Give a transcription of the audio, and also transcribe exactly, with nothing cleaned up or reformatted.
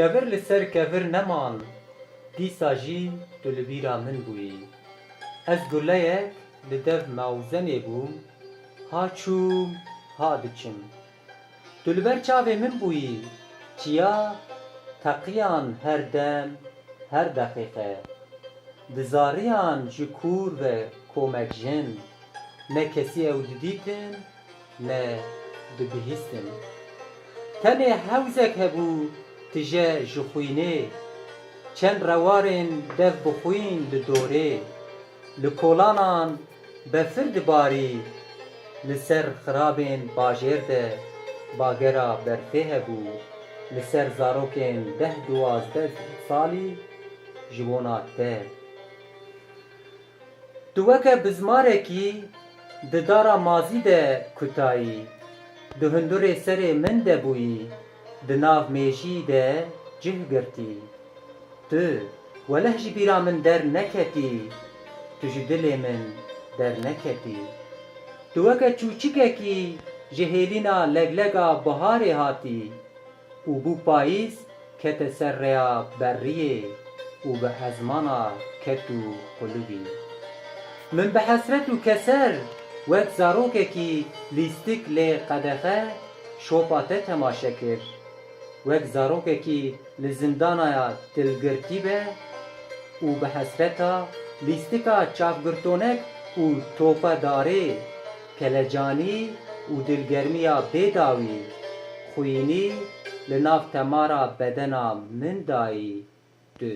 Kevir li ser kevir neman, dîsa jî tu li bîra min bûyî. Ez guleyek li dev mewzenê bûm, ha çûm, ha diçim. Tu li ber çavê min bûyî, çiya teqiyan her dem, her deqîqe. Di zariyan ji kûr ve komek jin, ne kesî ew didîtin, ne dibihîstin. Tenê hewzek hebû tije ji xwînê, çend rewarên dev bi xwîn li dorê, li kolanan befir dibarî, li ser xirabên bajêr de bagera berfê hebû, li ser zarokên deh duwazdeh salî ji bona te. Tu weke bizmarekî di dara mazî de kutayî, di hundurê serê min de bûyî, di nav mêjî de cih girtî. Tu weleh ji bîra min derneketî, tu ji dilê min derneketî. Tu weke çûçikekî ji hêlîna leglega biharê hatî û bû payîz kete ser rêya berriyê û bi ezmana ket û qulibî. Min bi hesret û keser wek zarokekî lîstik lê qedexe şopa te temaşe kir. Wek zarokekî li zindana ya dilgirtî be û bi hesreta lîstika çavgirtonek û topa darê, kelecanî û dilgermiya bêdawî, xwînî li nav temara bedena min dayî tu.